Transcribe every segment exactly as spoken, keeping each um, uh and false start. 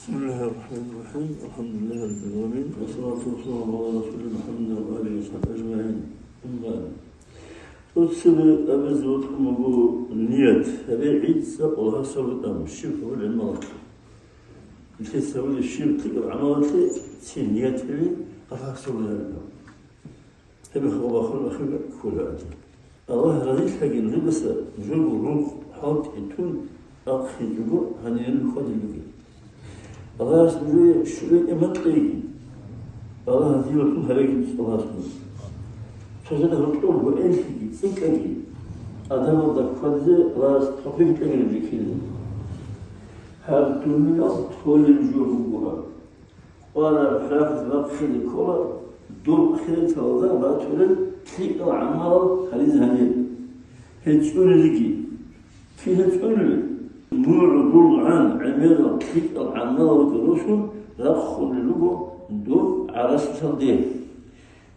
بسم الله الرحمن الرحيم. الحمد لله رب العالمين. والصلاة والسلام على رسول محمد وآله وصحبه أجمعين. أما بعد. Цо-цо абизе бокьун буго ният. Гьабе гӀицӀа Аллагьасул гӀамал, щиб гьабулеб гӀамалалъе. Нилъеца гьабулеб щиб лъикӀаб гӀамалалъе цин ният гьабе Аллагьасул гӀамал. Гьеб хабар бахун ахир ккола гьадин. Аллагь разилъаги нужедаса нужерго рукъ хӀалтӀи тун ахъинчӀого гьанирин хьвадилуги. Аллагьас нужее щугӀи нигӀмат кьеги. Аллагь разилъун гьареги Аллагьас нуж. Цо жада гьоркьоб гьуинлъиги, цӀикӀкӀаги, адамалда хьвадизе Аллагьас тавфикъ кьеги нужее ккелин. Гьаб дуниял толеб жо буго гьаб. Къвараб хӀакъ бахъизе ккола, доб ахираталда батулел лъикӀал гӀамалал гьаризе гьанир. ГьечӀолелги, кин гьечӀолел? МугӀ-, гӀургъан гӀемерал лъикӀал гӀамалалги росун рахъулел руго доб гӀарасалде.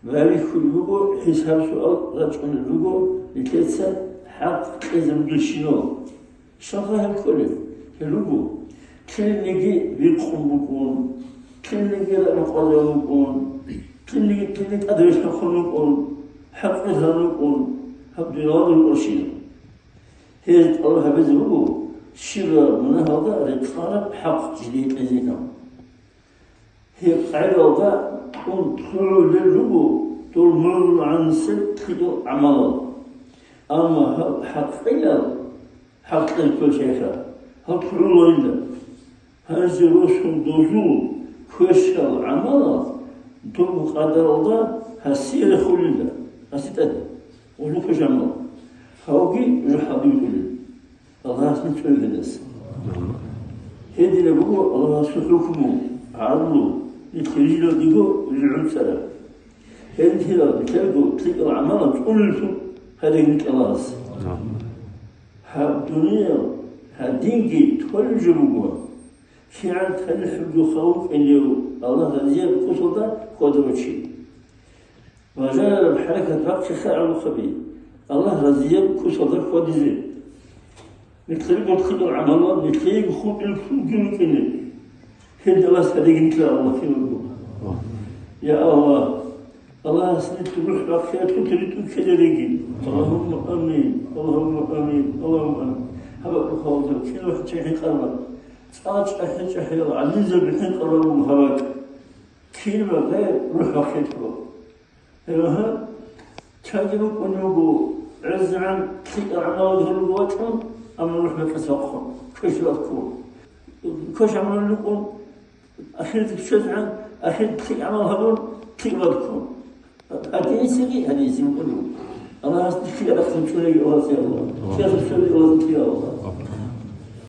Варихьулел руго, хӀисаб-суал рачӀунел руго, нилъеца хӀакъ кьезе бугелщинал. Щалха гьеб кколеб? Гьел руго: лъилниги вихъун букӀун, лъилниги ракӀбакъвазабун букӀун, лъилниги, лъилниги тӀаде рехсахъун букӀун, хӀакъ рехсарун букӀун, гьаб дуниялалда рукӀарщинал. Гьез тӀалаб гьабизе буго, щибаб мунагьалда рекъараб хӀакъ жидее кьезе ккан. Гьеб къайдалда тӀун лъугӀулел руго дол мугӀрул гӀанасел лъикӀал гӀамалал. Амма гьал хӀакъилал, хӀакъил квешайха, гьал лъугӀуларила. Гьанже росун дозул квешал гӀамалал доб къадаралда гьасие рехулила, гьасие тӀаде, гъузул квеш гӀамал. Гьавги жо хӀадуртӀулел. Аллагьас нилъ цӀунгеяс. Гьединаб буго Аллагьасул хӀукму, гӀадлу, нилъ рижилалдего ригӀунцӀараб. Гьединлъидал нилъерго лъикӀал гӀамалал цӀунуллъун гьареги нилъ Аллагьас. Гьаб дуниял гьадинги толеб жо буго, кигӀан талихӀ бугоха вукӀинев Аллагь разияб кусалда хьвадурав чи. Бажарараб хӀаракат бахъиха гӀолохъаби, Аллагь разияб кусалда хьвадизе. Нилъер бухъинал гӀамалал нилъее хутӀулеб лъугьун букӀине. Гьелдалас гьареги нилъер Аллагь киналго. Я Аллагь, Аллагьас нилъ рухӀ бахъиялъул ритӀухъ ккелериги. Аллагьумма амин, Аллагьумма амин, Аллагьумма амин. Гьаб рухӀалда кинал хӀечӀей хӀинкъараб. ЦӀа чӀахӀи-чӀахӀиял гӀалимзаби хӀинкъараб буго гьаб. Кин ва гъай рухӀ бахъиялъул. Гьеб гьаб, чанги рукӀун руго, гӀезегӀан лъикӀал гӀамал гьарулев вачӀун, амма рухӀ бакӀиса вахъун, квеш ваткун. Квеш гӀамал рукӀун, ахират щвезегӀан, ахират лъикӀ гӀамал гьабун, лъикӀ ваткун. Гьадинисеги, гьадинисеги рукӀун руго. Аллагьас нилъее рахъун цӀунаги Аллагьас, я Аллагь. Чиясул цӀунаги Аллагьас, я Аллагь.